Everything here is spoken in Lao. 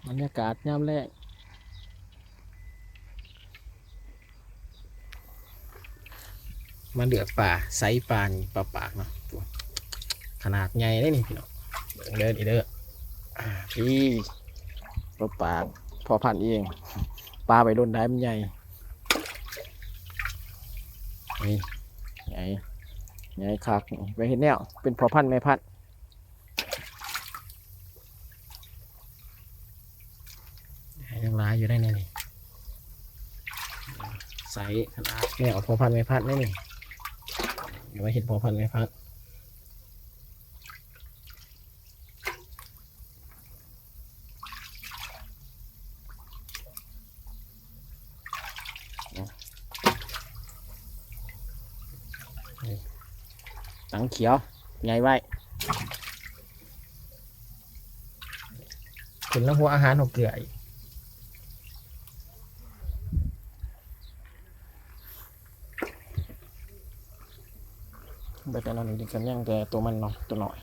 ບັນຍາກາດຍາມແລງ ມາເລືອກປາ ໄຊປານີ້ ປາປາກເນາະ ຂະໜາດໃຫຍ່ເດ້ນີ້ພີ່ນ້ອງ ເບິ່ງເດີນີ້ເດີ ອາ ນີ້ ປາປາກ ພໍພັນເອງ ປາໄວ້ດົນໄດ້ມັນໃຫຍ່ ນີ້ ໃຫຍ່ ໃຫຍ່ຄັກ ໄວ້ເຮັດແນວ ເປັນພໍ່ພັນແມ່ພັນ. ຍັງຫຼາຍຢູ່ໄດ໋ນີ້ ໃສ່ຂະໜາດແນວພໍ່ພັນແມ່ພັນໄດ໋ນີ້ ເອົາໄວ້ເຮັດພໍ່ພັນແມ່ພັນ ຕັງຂຽວໃຫຍ່ໄວ້ ຂຶ້ນລະຫົວອາຫານຫົວເກືອອີກ ເບິດແລ້ວເນາະ ນີ້ກໍຍັງແຕ່ຕົວມັນເນາະ ຕົວນ້ອຍ.